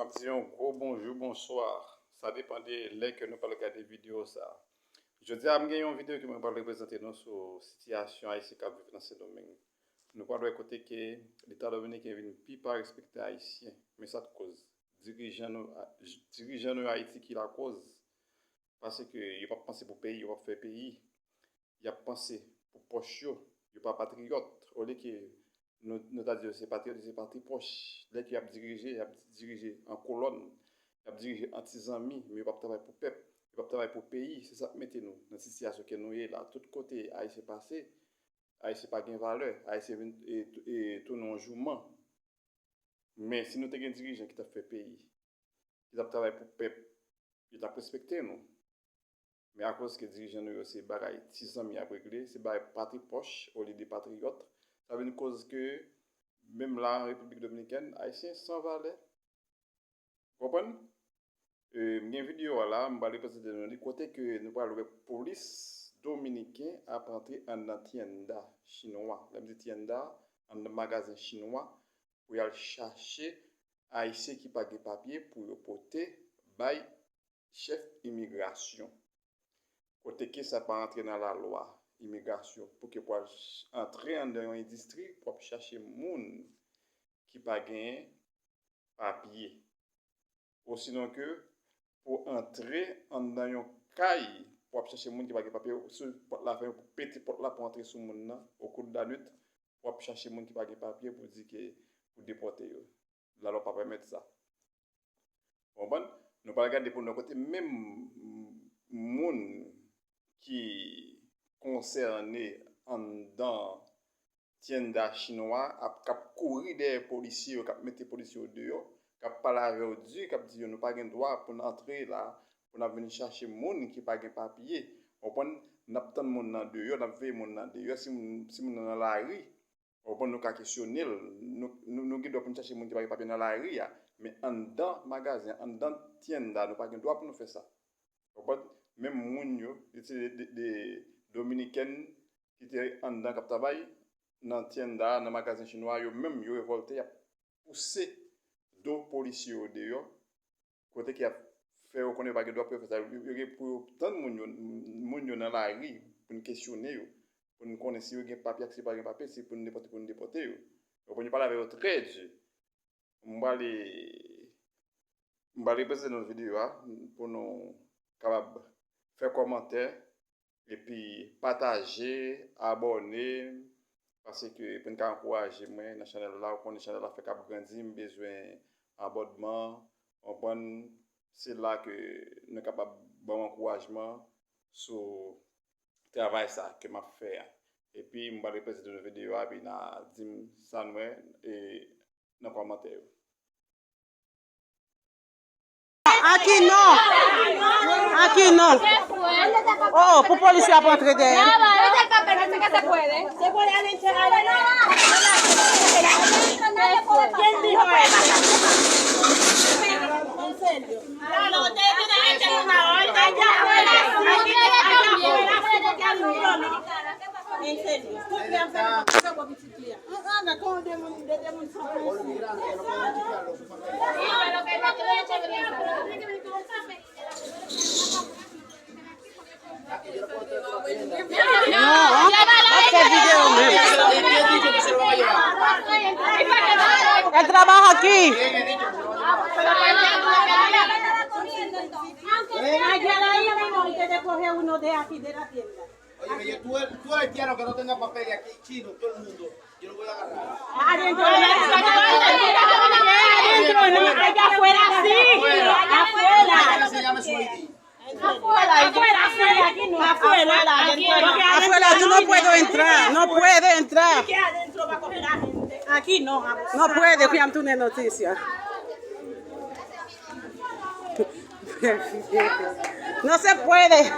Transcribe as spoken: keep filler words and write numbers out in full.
M ap di yon gwo bonjou, bonswa. Sa depann de lè ke nou pral gade videyo sa. Jodi a, m gen yon videyo ke mwen pral reprezante nou sou sitiyasyon Ayisyen k ap viv nan Sendomeng. Nou pral wè kote ke Leta dominiken vin pi pa respekte Ayisyen. Men sa k koz? Dirijan nou, dirijan nou Ayiti ki lakòz. Paske yo p ap panse pou peyi, yo p ap fè peyi. Y ap panse pou pòch yo, yo pa patriyòt. Olye ke nou, nou ta di yo se patriyòt, yo se patri pòch. Lè ke y ap dirije, y ap dirije an kolòn, y ap dirije an ti zanmi, men yo p ap travay pou pèp, yo p ap travay pou peyi. Se sa k mete nou nan sitiyasyon ke nou ye la. Tout kote Ayisyen pase, Ayisyen pa gen valè, Ayisyen vin e, e tounen yon jouman. Men si nou te gen dirijan ki t ap fè peyi, ki t ap travay pou pèp, yo t ap respekte nou. Men akoz ke dirijan nou yo se bagay ti zanmi y ap regle, se bagay patri pòch olye de patriyòt, sa vin koz ke menm la an Repiblik Dominikèn, Ayisyen san valè. Konprann? E, m gen videyo a la, m pral reprezante nou li, kote ke nou pral wè polis dominiken ap antre anndan tyenda chinwa. Lè m di tyenda, anndan magazen chinwa, pou y al chache Ayisyen ki pa gen papye pou yo pote bay chèf imigrasyon. Kote ke sa pa antre nan lalwa imigrasyon, pou ke pou al ch-, antre anndan yon endistri, pou ap chache moun ki pa gen papye. Osinon ke pou antre anndan yon kay, pou ap chache moun ki pa gen papye, sou pòt la fèmen, pou pete pòt la pou antre sou moun nan, o kou de la nwit, pou ap chache moun ki pa gen papye pou di ke pou depòte yo. Lalwa pa pèmèt sa. Ou konprann? Nou pral gade pou nou kote menm moun ki konsène anndan tyenda chinwa ap, k ap kouri dèyè polisye yo, k ap mete polisye yo deyò, k ap pale avè yo di, k ap di yo, nou pa gen dwa pou n antre la, pou n ap vin chache moun ki pa gen papye. Ou konprann? N ap tann moun nan deyò, n ap veye moun nan deyò. Si moun, si moun nan nan lari, ou konprann, nou ka kesyone l. Nou, nou, nou gen dwa pou n chache moun ki pa gen papye nan lari a. Men anndan magazen, anndan tyenda, nou pa gen dwa pou nou fè sa. Ou konprann? Menm moun yo, se de, de, de Dominikèn ki te anndan k ap travay nan tyenda, nan magazen chinwa, yo menm yo revòlte, y ap pouse do polisye yo deyò, kote ke y ap fè yo konnen yo pa gen dwa pou yo fè sa. Yo, yo gen pou yo tann moun yo, moun yo nan lari, pou n kesyone yo, pou n konnen si yo gen papye ak si yo pa gen papye, si pou n depòte, pou n depòte yo. Yo pou n pale avè yo trè di. M prale, m prale prezante nou videyo a pou nou kapab fè kòmantè, epi pataje, abòne, paske pou n ka ankouraje mwen nan chanèl la, ou konnen chanèl la fèk ap grandi, m bezwen abònman, ou konprann, se la ke nou kapab ban m ankourajman sou travay sa ke m ap fè a. Epi m prale prezante nou videyo a, epi n a di m sa n wè, e, nan kòmantè yo. Aki non. Aki non. Oh, pou polisye ap antre dèyè. No, ap fè videyo menm. El trabaja aquí. Ayer ahí mismo antes de coger uno de aquí de la tienda. Óyeme, yo, tú, tú haitiano que no tenga papeles aquí, chino, todo el mundo, yo lo voy a agarrar. Adentro no, adentro no, allá afuera sí, afuera. Afuera, afuera sí, aquí no. Afuera, afuera, yo no puedo entrar, no puede entrar. Aquí adentro va a coger la gente. Aquí no, abusado. No puede, que ya tú tienes noticia. No se puede.